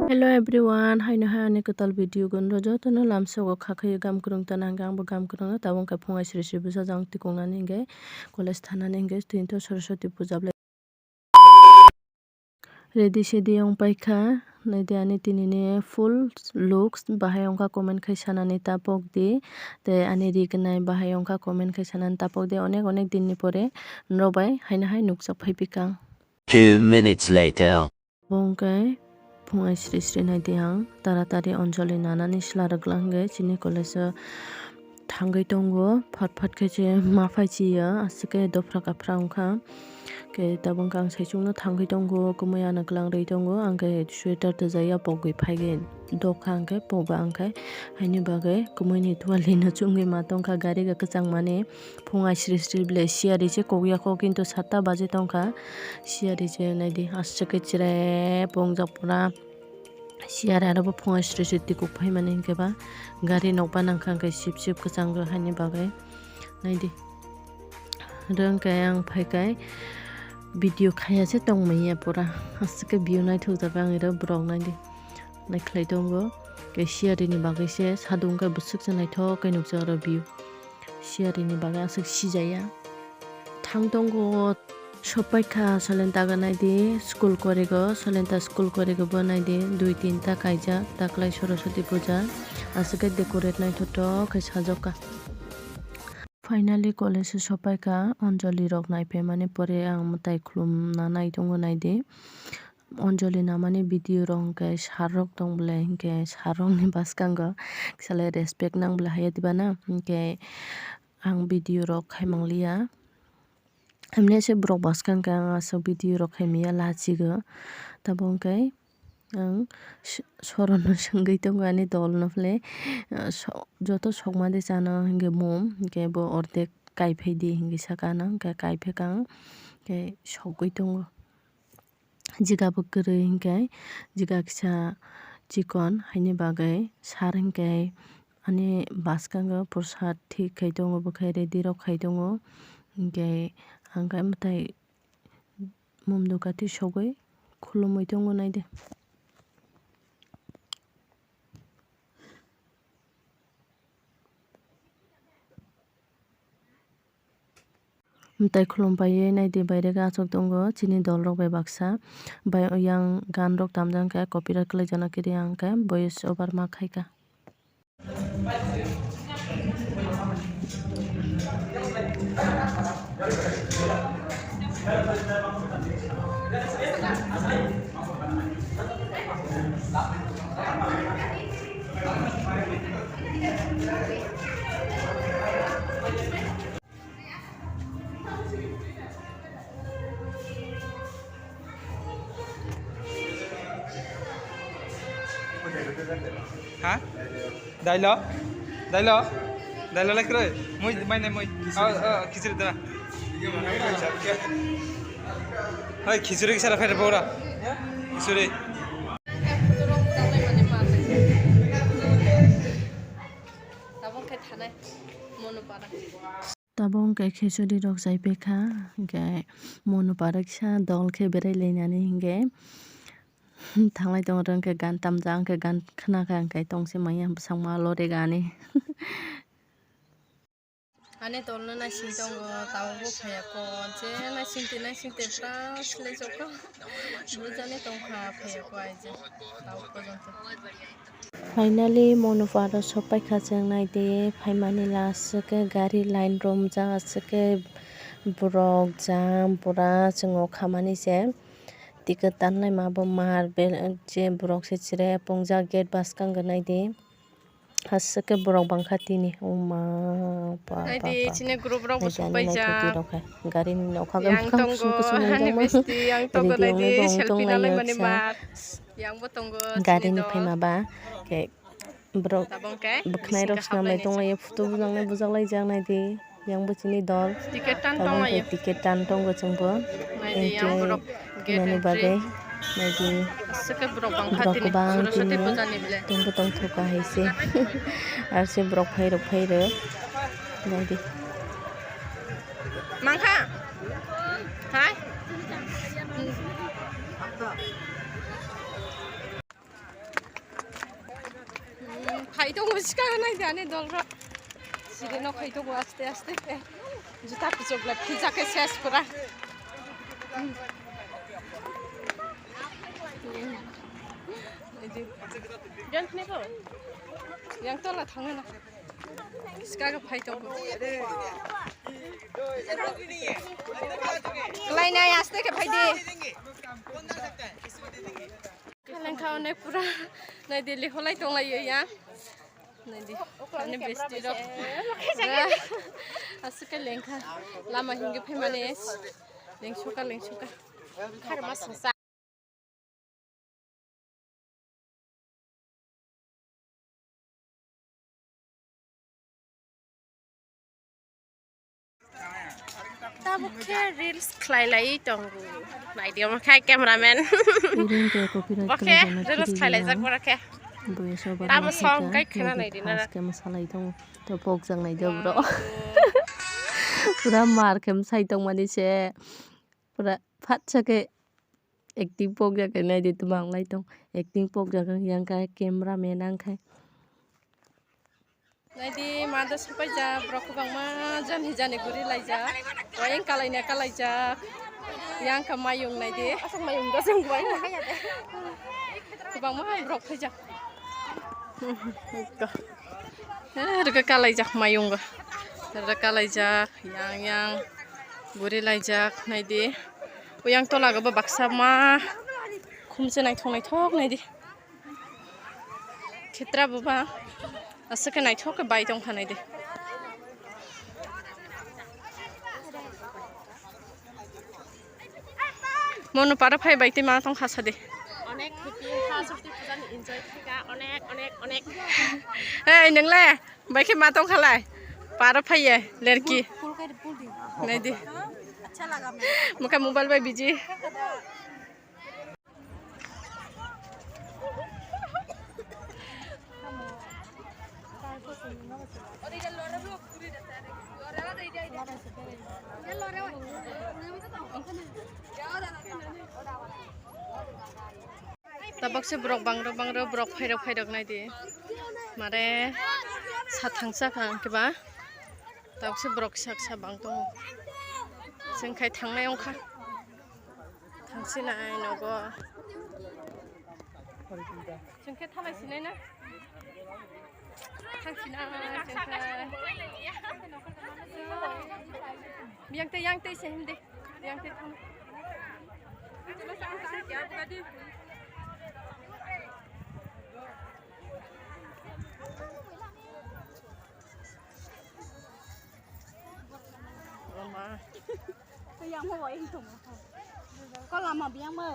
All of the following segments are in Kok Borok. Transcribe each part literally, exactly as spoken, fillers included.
Hello everyone, haino hai ani kwtal video gunro jotono lamsogo kha khayo gam kwrwng tana hwnkhe angbo gam kwrwngno tabuk khe phungai sri sri bwsajak ang tikungnani hwnkhe college thanani hwnkhe tinto Saraswati puja ble. Ready sedi wng paikha, naidi ani tinini full looks bahai wngkha comment khai sanani tapok di, tei ani ri gwnai bahai wngkha comment khai sanani tapok di, onek onek dinni pore norok bai haino hai nukjak phai pikang. Two minutes later. Bo hwnkhe phungai sri sri naidi ang taratari Anjali nanani sla rwgwla hwnkhe chini college o thangwi tongo, phat phat khe se ma phai chiya, aswk khe dopra kaphra wngkha. Khe tabuk ang saichungno thangwi tongo, kwmwi ano kwlangrwi tongo, ang khe sweater twjaya pogwi phaikhe dokha, ang khe poba ang khe haini bagwi kwmwini tualino chumwi ma tongkha, gari ga kwchangmani. Phung ai sri sri ble siyari se kok ya kok, kintu satta baje tongkha. Siyari se naidi, aswk khe chire pongjak pura. Siyari aro bo phung ai sri sri tikuk phaimani hinkhe ba gari nokba nangkha hinkhe sip sip kwchang rw haini bagwi. Naidi. Rwng khe ang phaikai video khaya se tongmaya pura. Aswk khe view naithok jak ang iro borok naidi. Naikhlai tongo. Khe siyari ni bagwi se sadung khe bwswk se naithok khe nukjak oro view. Siyari ni bagwi aswk sijaya. Thang tongo, sopaikha Solenta ga naidi, school korigo, Solenta school korigo bo naidi, dui tinta kaijak, taklai Saraswati puja, aswk khe decorate naithotok khe sajokha. Finally college o sopaikha, Anjali rok naipaimani pore ang mwtai khulumna nai tongo naidi. Anjali namani video rok hwnkhe sir rok tong bwle, hwnkhe sir rok ni bwskango kisa le respect nang bwle haiya diba na, hwnkhe ang video rok khai mangliya. Hamya se borok bwskang khe ang aswk video rok khai manya lachigo, tabuk hwnkhe ang s-, sorono swngwi tongo ani dol no phle, ah, so-, joto sokma de chana hwnkhe mum, hwnkhe bo ordek kaiphai di hwnkhe saka ano, hwnkhe kaiphai kha ang, hwnkhe sogwi tongo. Jiga bo kwrwi hinkhe, jiga kisa chikon, haini bagwi sir hinkhe ani bwskango prasad thik khai tongo, bwkhai ready rok khai tongo. Hinkhe ang khe mwtai mum duka twi sogwi khulumwi tongo naidi. Mwtai khulum paiwi naidi, baire khe achuk tongo chini dol rok bai baksa, bai yang gan rok tamjak khe copyright kwlai jana kiri ang khe voice over ma khai kha. Ha? Dailo? Dailo? Dailo lai kwrwi? Mui, mai nai mui. Oh, oh, khichuri dana. Hoi, khichuri kisa ra phaida bora. Khichuri. Tabuk khe thanai, Monopara. Tabuk hwnkhe khichuri rok chaipaikha, hwnkhe Monopara kisa dol khe berai lainani hwnkhe thanglai tongo, hwnkhe gan tamjak, hwnkhe gan khwnakha, hwnkhe tongse manya bwsakma lorigani. Ani tolno naising tongo, tabukbo phaiya kho, je naising twi naising twi pura silai jokha. Bujani tongkha phaiya kho aije, tabuk pojonto. Finally, Monopara sopaikha chwng naidi, phaimani last khe gari line romjak, aswk khe borok jam pura chwng o khamani se. Ticket tanlaima bo mar je borok se chire pungjak gate bwskango naidi. Aswk khe borok bangkha tini, o ma, ba, ba, ba. Naidi, chini group rok bo naidi ani naithok twi rok hai. Gari ni nokha yang bwkhak tongo, kusung kusung ani wngjak ma. Besti, yang tongo, ready naidi, wngwi bo selfie tonglaio nalai mani kisa. Mar. Yang bo tongo, gari chini ni dol. Phaima ba, khe borok tabuk khe bwkhnai rok swnam lai tonglaio, photo bujak nai bujak laijak naidi. Yang bo chini dol. Ticket tan tongo. Tabuk khe ticket tan tongo chwngbo. Naidi, yang entry borok gate nani entry bagwi. Naidi aswk khe borok bangkha borok tini, kwbang Saraswati tini puja ni ble. Tongbo tongthok kha hai se. Ar se borok phai rok phai rok. Naidi. Mangkha? Hai? Ai tongo, swkang nai di ani dol rok. Siri no khai tongo aste aste khe. Juta kuchuk le philsa khe ses pura. Yang tola thangna. Swkang phai tongo. Klai nai aste khe phai di. Kaleng kha onek pura nai di liholai tonglai ya. Nai di, ani besti rok. Aswk khe lengkha. Lama hingi phaimani lengsoka, lengsoka. Tabuk khe reels khlai lai tongo. Naidi omo khe cameraman. Bo khe reels khlai laijak borok khe. Tamo song kai khna naidi nara. Khe mwsalai tongo. To pokjak naidi bro. Pura mar khe mwsai tongmani se. Pura phatsa khe acting pokjak khe naidi tong manglai tong. Acting pokjak yang khe cameraman ang khe. Naidi, ma da sapai ja, borok kwbangma jani jani guri lai ja. Wayang kalai na kalai ja. Yang ka mayung naidi. Asok mayung da song bai. Kwbangma borok phai ja. Rika kalai jak mayung. Rika kalai jak, yang yang guri lai jak naidi. Uyang tola gabo baksa ma khumse naithok naithok naidi. Khitra buba aswk khe naithok khe bai tong kha nai de. Mono paro phai bai tei ma tong kha sa de. Onek happy kha, sorti puja ni enjoy kha, onek, onek, onek. Hey, nung le, bai khe ma tong kha lai. Paro phai ye, lerki. Nai di. Mukha mobile bai busy. Tabok se borok bangrok bangrok borok phairok phairok nai di. Mare sa thangsa kha hwnkhe ba. Tabok se borok kisa kisa bang tongo. Chwng khai thangnai wngkha. Thangsinai nogo. Chwng khe thalai sinai na? Thangsinai chwng khe. Yang tei, yang tei se him de. Yang tei thang. Roma. Yang mo wai tung. Ko lama biang mo.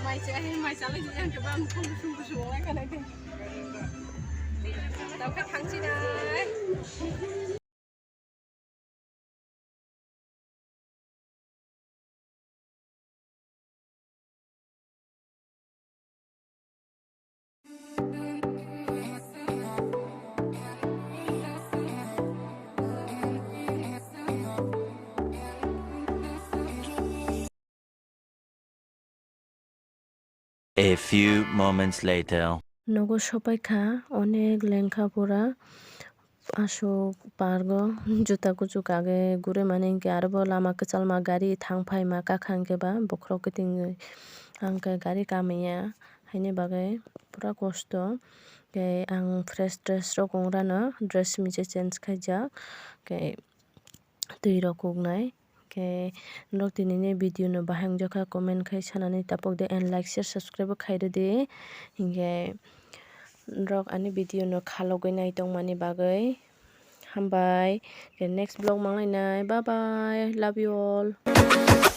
Mai cha, mai cha lai yang ke bam thong thong thong lai ka nai de. Tao ka thang chi nai. A few moments later. Nogo sopai kha, onek lengkha pura. Aswk pargo juta kuchuk age guri mani hinkhe, aro bo lama kwchalma gari thang phaima kakha hinkhe ba bokhorok kiting ang khe gari kamaya, haini bagwi pura kosto. Tei ang fresh dress rok wngrano, dress misa change khaijak, tei twi rok kuknai. Khe norok tinini video no bahai wngjakha, comment khai sanani tapok di and like, share, subscribe bo khai rwdi. Hinkhe norok ani video no khalogwi nai tongmani bagwi hambai. Khe next vlog manglainai. Bye bye. Love you all.